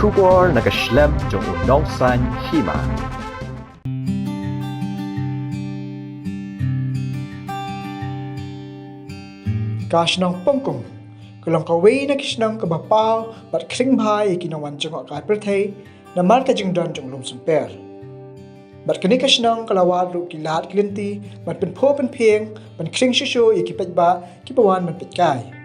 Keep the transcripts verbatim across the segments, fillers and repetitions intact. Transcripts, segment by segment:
Khubor na ka shlem jong u Nongsaiñ Hima. Ka shnong Pongkung ka long kawei na ki shnong kaba paw bad khring bha ïa ki nongwan jngohkai pyrthei namar ka jingdon jong u Lum Symper. Bad kane ka shnong ka la wad ruh ki lad ki lynti ban pynphuh pynphieng ban khring shuh shuh ïa ki paidbah kiba wan ban peitkai.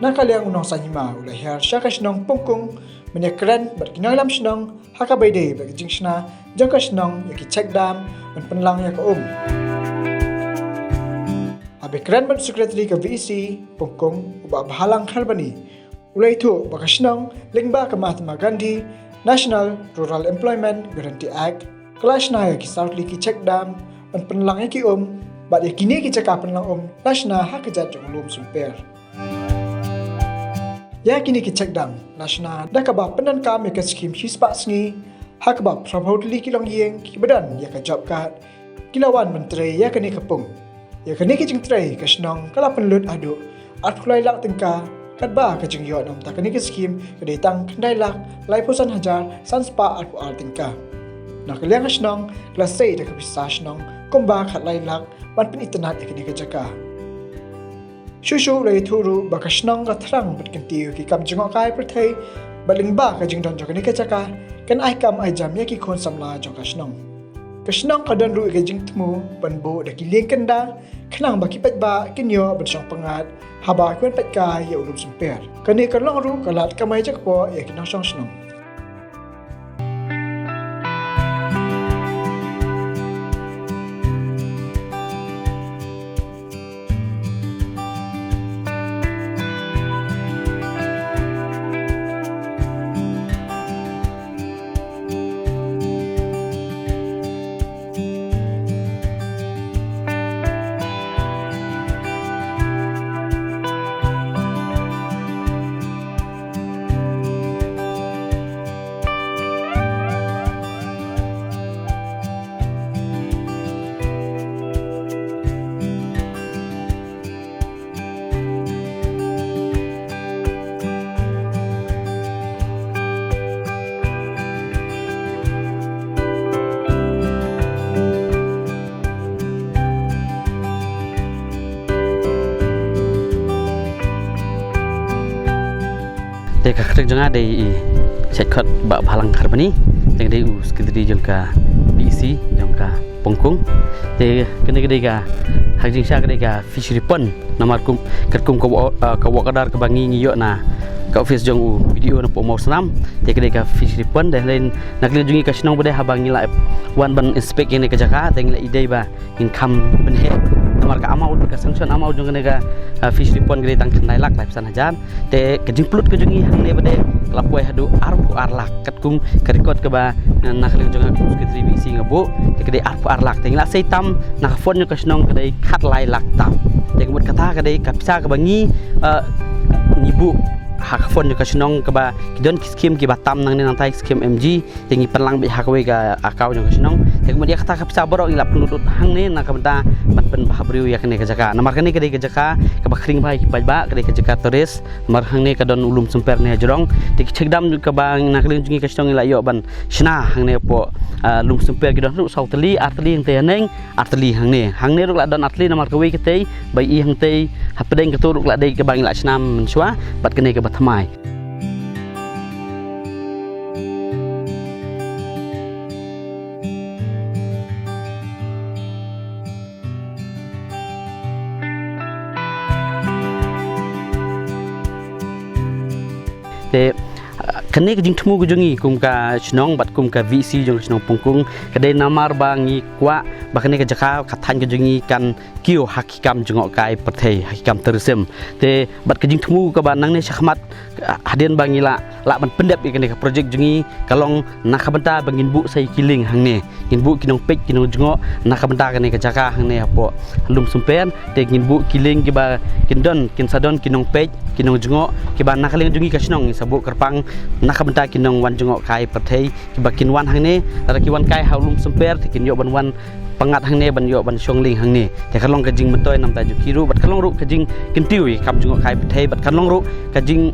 Na ka liang u Nongsaiñ Hima u la hiar sha ka shnong Pongkung ban ïakren bad ki nongïalam shnong ha kaba ïadei bad ka jingshna jong ka shnong ïa ki check dam ban pynlang ïa ka um. Haba ïakren bad u Secretary ka V E C Pongkung, u Bah Bhalang Kharbani, u la ïathuh ba ka shnong lyngba ka Mahatma Gandhi National Rural Employment Guarantee Act ka la shna ïa ki saw tylli ki check dam ban pynlang ïa ki um, bad ïa kine ki jaka pynlang um la shna ha kjat jong u Lum Symper. Ïa kine ki check dam la shna da kaba pyndonkam ïa ka skhim shispah sngi, ha kaba phraphew tylli ki longïing kiba don ïa ka job card ki la wan ban trei ïa kane ka pung. Ïa kane ka jingtrei ka shnong ka la pynlut haduh arphew lai lak tyngka, katba ka jingïoh na ka bynta kane ka skhim ka dei tang khyndai lak laiphew san hajar san spah arphew ar tyngka. Na ka liang ka shnong ka la sei da ka pisa shnong kumba khatlai lak ban pynitynnad ïa kane ka jaka. Shuh shuh u la ïathuh ruh ba ka shnong ka thrang ban kyntiew ïa ki kam jngohkai pyrthei, bad lyngba ka jingdon jong kane ka jaka kan ai kam ai jam ïa ki khun samla jong ka shnong. Ka shnong ka don ruh ïa ka jingthmu ban buh da ki lieng kynda khnang ba ki paidbah kin ïoh ban shong pyngngad haba ki wan peitkai ïa u Lum Symper. Kane ka long ruh ka lad kamai jakpoh ïa ki nongshong shnong. Te ka kyrteng jong nga dei i Shait Khot Bah Bhalang Kharbani, te nga dei u secretary jong ka V E C jong ka Pongkung. Te kane ka dei ka, ha ka jingshisha ka dei ka fishery pond, namar kum, katkum ka work, ah, ka work order kaba ngi ngi ïoh na ka office jong u B D O na Pongmawsnam. Te ka dei ka fishery pond, te na ka liang jong ngi ka shnong pat, haba ngi la wan ban inspect ïa kane ka jaka, te ngi la ïadei ba ngin kham pynheh, namar ka amount, ka sanction amount jong kane ka, ah, fishery pond ka dei tang khyndai lak laiphew san hajar. Te ka jingpynlut ka jong ngi hangne pat ka la poi haduh arphew ar lak, katkum ka record kaba, ah, na ka liang jong nga kum secretary V E C nga buh, te ka dei arphew ar lak. Te ngi la sei tam na ka fund jong ka shnong ka dei khatlai lak tam. Te ka mut kata ka dei ka pisa kaba ngi, ah, ngi buh ha ka fund jong ka shnong kaba ki don ki skhim kiba tam nangne nangtai, skhim M G, te ngi pynlang beit ha kawei ka account jong ka shnong. Te ka mut ïa kata ka pisa baroh ngi la pynlut lut hangne na ka bynta ban pynbha briew ïa kane ka jaka. Namar kane ka dei ka jaka kaba khring bha ïa ki paidbah, ka dei ka jaka tourist. Namar hangne ka don u Lum Symper ne hajrong. Te ki check dam kaba na ka liang jong ngi ka shnong ngi la ïoh ban shna hangne hapoh, ah, Lum Symper ki don ruh saw tylli, ar tylli hangtei haneng, ar tylli hangne. Hangne ruh la don ar tylli namar kawei katei ba i hangtei hapdeng kato ruh la dei kaba ngi la shna mynshuwa, bad kane kaba thymmai. Te, ah, kane ka jingthmu ka jong ngi kum ka shnong bad kum ka V E C jong ka shnong Pongkung ka dei namar ba ngi kwah ba kane ka jaka ka thaiñ ka jong ngi kan kiew ha ki kam jngohkai pyrthei, ha ki kam tourism. Te bad ka jingthmu kaba nangne shakhmat, hadien ba ngi la lah ban pyndep ïa kane ka project jong ngi ka long na ka bynta ba ngin buh sa ïa ki lieng hangne, ngin buh ki nongpeit ki nongjngoh na ka bynta kane ka jaka hangne hapoh Lum Symper. Te ngin buh ki lieng kiba kin don, kin sa don ki nongpeit ki nongjngoh kiba na ka liang jong ngi ka shnong ngin sa buh kyrpang na ka bynta ki nongwan jngohkai pyrthei kiba kin wan hangne, lada ki wan kai ha u Lum Symper te kin ïoh ban wan pyngngad hangne, ban ïoh ban shong lieng hangne. Te ka long ka jingmyntoi namar jong ki ruh, bad ka long ruh ka jingkyntiew ïa ki kam jngohkai pyrthei, bad ka long ruh ka jing,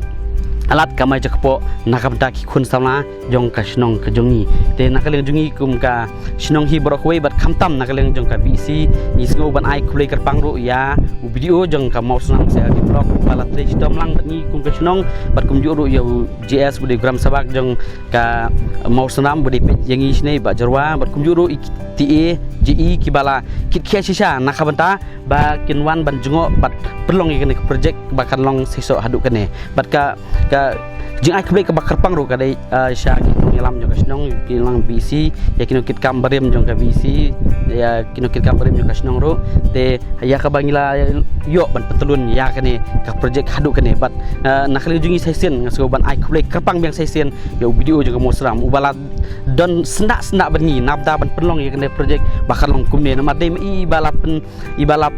lad kamai jakpoh na ka bynta ki khun samla jong ka shnong ka jong ngi. Te na ka liang jong ngi kum ka shnong hi baroh kawei bad khamtam na ka liang jong ka VEC, ngi sngew ban ai khublei kyrpang ruh ïa u BDO jong ka Mawsynram, Sir Diplok, ba la trei shitom lang bad ngi kum ka shnong, bad kumjuh ruh ïa u JS ba dei u Gram Sabha jong ka Mawsynram ba dei peit ïa ngi shane Bah Jyrwa, bad kumjuh ruh i TA, JE kiba la kit khia shisha na ka bynta ba kin wan ban jngoh bad pynlong ïa kane ka project ba kan long shisha haduh kane. Bad ka, ka jingai khublei kaba kyrpang ruh ka dei, ah, sha ki nongïalam jong ka shnong, ki nong VEC, ïa ki nongkitkam barim jong ka VEC, ïa ki nongkitkam barim jong ka shnong ruh. Te ïa kaba ngi la ïoh ban pyntylun ïa kane ka project haduh kane. Bad, ah, na ka liang jong ngi sa shisien nga sngew ban ai khublei kyrpang biang sa shisien ïa u BDO jong ka Mawsynram uba la don sngewsynei sngewsynei bad ngi na ka bynta ban pynlong ïa kane ka project ba kan long kumne. Namar dei ma i ba la pyn, i ba la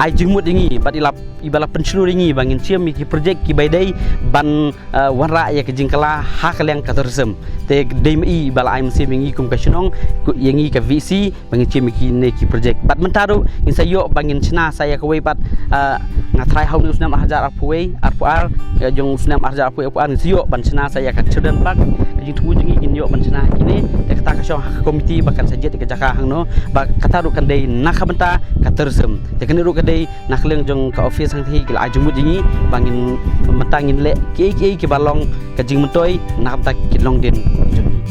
ai jingmut ïa ngi bad i la, i ba la pynshlur ïa ngi ba ngin shim ïa ki project kiba dei ban, ah, wanrah ïa ka jingkylla ha ka liang ka tourism. Te dei ma i ba la ai mynsiem ïa ngi kum ka shnong, kum ïa ngi ka VEC ba ngin shim ïa kine ki project. Bad mynta ruh ngin sa ïoh ba ngin shna sa ïa kawei pat, ah, nga tharai ha une u snem ar hajar arphew wei, arphew ar, eh, jong u snem ar hajar arphew wei, arphew ar ngin sa ïoh ban shna sa ïa ka Children Park. Ka jingthmu jong ngi ngin ïoh ban shna ha kine, te kata ka shong ha ka komiti ba kan sa jied ïa ka jaka hangno, ba kata ruh kan dei na ka bynta ka tourism. Te kane ruh ka dei na ka liang jong ka office hangtei ki la ai jingmut ïa ngi ba ngin, mynta ngin leh kiei kiei kiba long ka jingmyntoi na ka bynta ki longdien jong ngi.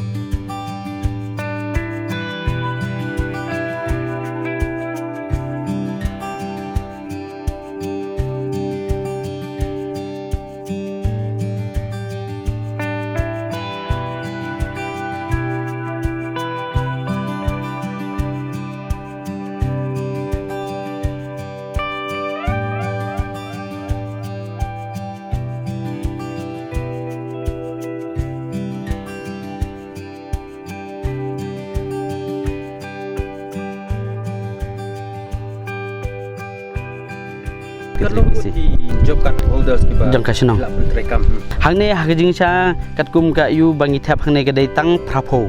Ka long ki job card holders kiba jong ka shnong la pyntrei kam. Hmm. Hangne ha ka jingshisha katkum ka ïoh ba ngi thep hangne ka dei tang phraphew.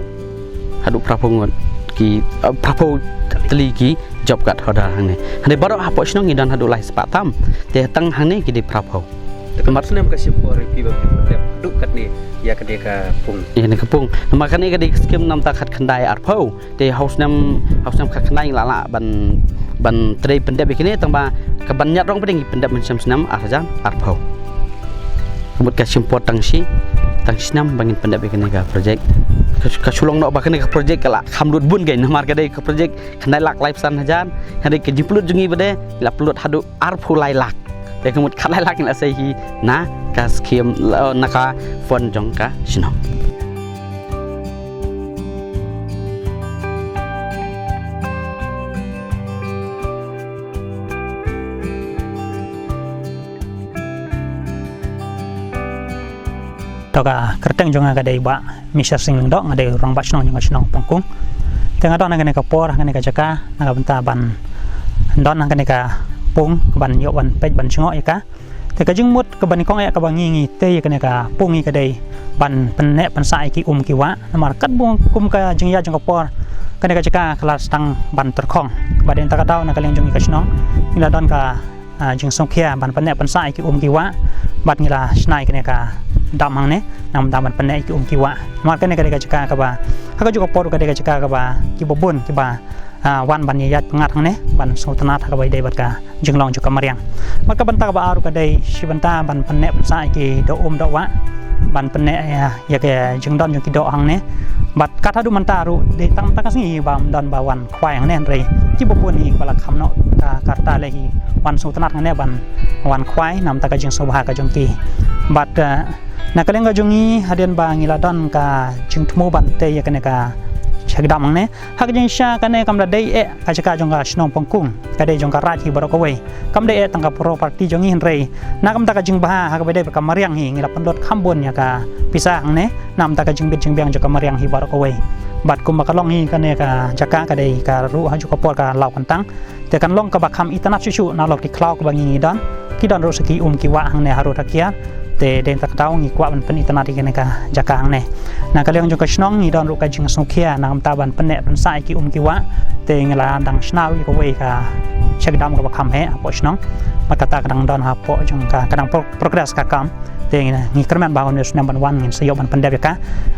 Haduh phraphew ngut ki, eh, phraphew tylli ki job card holder hangne. Hangne baroh hapoh shnong ngi don haduh lai spah tam. Te tang hangne ki dei phraphew. Te ka mar snem ka shim por ïa phi ba phi pyndep haduh katne ïa kane ka pung. Ïa kane ka pung. Namar kane ka dei ka skim namta khatkhyndai arphew. Te ha u snem, ha u snem khatkhyndai ngi la lah ban, ban trei pyndep ïa kine, tang ba ka ban ñiad rong ba dei ngi pyndep mynshem snem ar hajar arphew. Ka mut ka shim por tang shi, tang shi snem ba ngin pyndep ïa kane ka project. Ka, ka shu long noh ba kane ka project ka la kham lut bun kein namar ka dei ka project khyndai lak laiphew san hajar, hynrei ka jingpynlut jong ngi ba dei la pynlut haduh arphew lai lak. Te ka mut khatlai lak ngi la sei hi na ka skim, eh, na ka fund jong ka shnong. To ka kyrteng jong nga ka dei Bah Misha Sing Lyngdoh, nga dei u rangbah shnong jong ka shnong Pongkung. Te nga don ha kane ka por, ha kane ka jaka, na ka bynta ban don ha kane ka pung, ban ïoh ban peit ban jngoh ïa ka. Te ka jingmut kaba nyngkong eh kaba ngi ngi tei ïa kane ka pung hi ka dei ban pynneh pynsah ïa ki um ki wah. Namar katba kum ka jingïaid jong ka por, kane ka jaka ka la sdang ban tyrkhong. Bad dei na kata ka daw na ka liang jong ngi ka shnong ngi la don ka, ah, jingsngewkhia ban pynneh pynsah ïa ki um ki wah. Bad ngi la shna ïa kane ka dam hangne, namar ban pynneh ïa ki um ki wah. Namar kane ka dei ka jaka kaba, ha kajuh ka por ka dei ka jaka kaba kiba bun kiba, ah, wan ban ïaid pyngngad hangne, ban sngewtynnad ha kaba ïadei bad ka jinglong jong ka mariang. Bad ka bynta kaba ar ruh ka dei shi bynta ban pynneh pynsah ïa ki doh um doh wah, ban pynneh ïa, ïa ka jingdon jong ki doh hangne. Bad kat haduh mynta ruh dei tang mynta ka sngi bym don ba wan khwai hangne, hynrei kiba bun hi ba la kham noh ka, ka rta lei hi wan sngewtynnad hangne ban wan khwai namar ka jingsngewbha ka jong ki. Bad, eh, na ka liang ka jong ngi hadien ba ngi la don ka jingthmu ban tei ïa kane ka check dam hangne. Ha ka jingshisha kane kam da dei eh ka jaka jong ka shnong Pongkung, ka dei jong ka Raid hi baroh kawei. Kam dei eh tang ka property jong ngi, hynrei na ka bynta ka jingbha ha kaba ïadei bad ka mariang hi ngi la pynlut kham bun ïa ka pisa hangne, namar ka jingbit jingbiang jong ka mariang hi baroh kawei. Bad kumba ka long hi kane ka jaka ka dei ka ruh ha kajuh ka por ka law kyntang. Te kan long kaba kham itynnad shuh shuh na lok ki khlaw kaba ngi ngi don. Ki don ruh sa ki um ki wah hangne harud hakiar. Te dei na kata ka daw ngi kwah ban pynitynnad ïa kane ka jaka hangne. Na ka liang jong ka shnong ngi don ruh ka jingsngewkhia na ka bynta ban pynneh pynsah ïa ki um ki wah. Te ngi la dang shna ruh ïa kawei ka check dam kaba kham heh hapoh shnong. Bad kata ka dang don hapoh jong ka, ka dang pro-, progress ka kam. Te ngi kyrmen ba ha une u snem ban wan ngin sa ïoh ban pyndep ïa ka.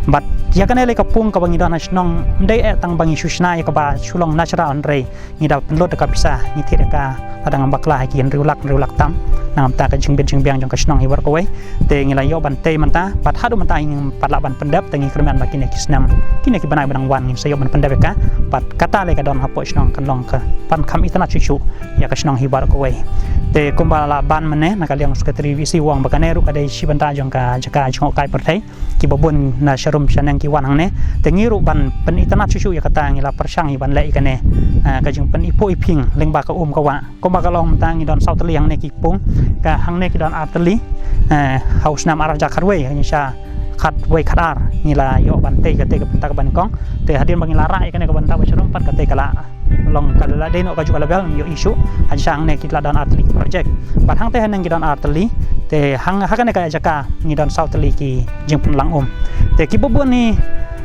Bad ïa kane lei ka pung kaba ngi don ha shnong, ym dei eh tang ba ngi shu shna ïa kaba shu long natural, hynrei ngi da pynlut da ka pisa, ngi thied ïa ka, lada ngam bakla ha ki hynriew lak, hynriew lak tam. Na ka bynta ka jingbit jingbiang jong ka shnong hi baroh kawei. Te ngi la ïoh ban tei mynta, bad haduh mynta ngim pat lah ban pyndep, te ngi kyrmen ba kine ki snem, kine ki bnai ba dang wan ngin sa ïoh ban pyndep ïa ka. Bad kata lei ka don hapoh shnong kan long ka ban kham itynnad shuh shuh ïa ka shnong hi baroh kawei. Te kumba la ban mynne na ka liang u Secretary VC u ong ba kane ruh ka dei shi bynta jong ka jaka jngohkai pyrthei. Kiba bun na sharum shaneng ki wan hangne. Te ngi ruh ban pynitynnad shuh shuh ïa kata, ngi la pyrshang ïa ban leh ïa kane, ah, ka jingpynipoh iping lyngba ka um ka wah. Kumba ka long mynta ngi don saw tylli hangne ki pung, ka hangne ki don ar tylli. Eh, ha u snem ar hajar khatwei, ngi sha khatwei khatar ngi la ïoh ban tei kata ka bynta kaba nyngkong. Te hadien ba ngi la rah ïa kane ka bynta ba sharum pat kata ka la long ka la dei noh kajuh ka level, ngi ïohi shuh. Hangne ki la don ar tylli ki project. Bad hangta haneng ki don ar tylli. Te hang ha kane ka jaka ngi don saw tylli ki jingpynlang um. Te kiba bun hi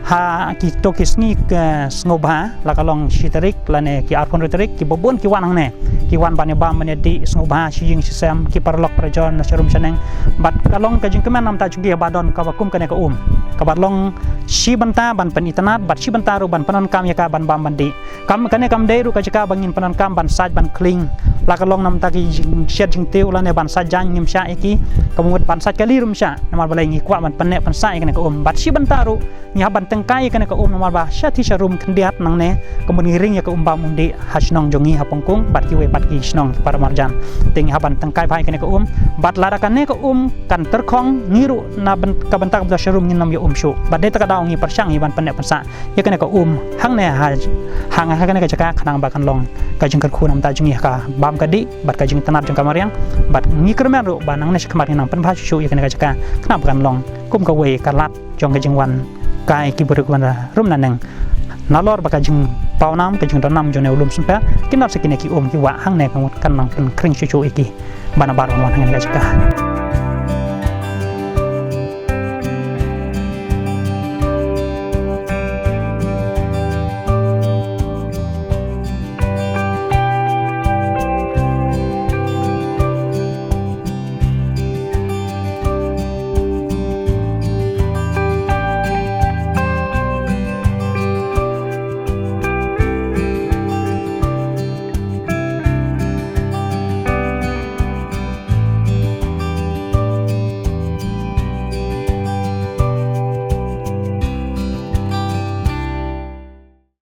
ha kito ki sngi ka sngewbha, la ka long shi tarik lane ki arphew hynriew tarik, kiba bun ki wan hangne. Ki wan ban ïa bam ban ïa dih sngewbha shi ïing shi sem, ki paralok parajor na sharum shaneng. Bad ka long ka jingkmen namar ta jong ki ba don kaba kum kane ka um. Kaba long shi bynta ban pynitynnad, bad shi bynta ruh ban pyndonkam ïa ka ban bam ban dih. Kam kane kam dei ruh ka jaka ba ngin pyndonkam ban sait ban khlieng. La ka long namar ta ki jing, shet jingtiew lane ban sait jaiñ ngim shah ïa ki. Ka mut ban sait kali ruh ngim shah. Namar balei ngi kwah ban pynneh pynsah ïa kane ka um. Bad shi bynta ruh ngi hap ban tyngkai ïa kane ka um namar ba sha ti sharum khyndiat nangne. Ka mut ngi ring ïa ka um bam um dih ha shnong jong ngi ha Pongkung bad kiwei pat ki shnong para marjan. Te ngi hap ban tyngkai bha ïa kane ka um. Bad lada kane ka um kan tyrkhong ngi ruh na byn, ka bynta ka bynta sharum ngin ym ïoh um shuh. Bad dei ta ka daw ngi pyrshang ïa ban pynneh pynsah ïa kane ka um hangne ha, hang ha kane ka jaka khnang ba kan long ka jingkyrkhu namar ta jong ngi ha ka bam ka dih bad ka jingtynnad jong ka mariang. Bad ngi kyrmen ruh ba nangne shakhmat ngin nang pynbha shuh shuh ïa kane ka jaka khnang ba kan long kum kawei ka lad jong ka jingwan kai ki briew kiba rum naneng. Nalor ba ka jingpawnam ka jingdonnam jong une u Lum Symper, kin don sa kine ki um ki wah hangne ka mut kan nang pynkhring shuh shuh ïa ki. Ba na baroh wan hangne ka jaka.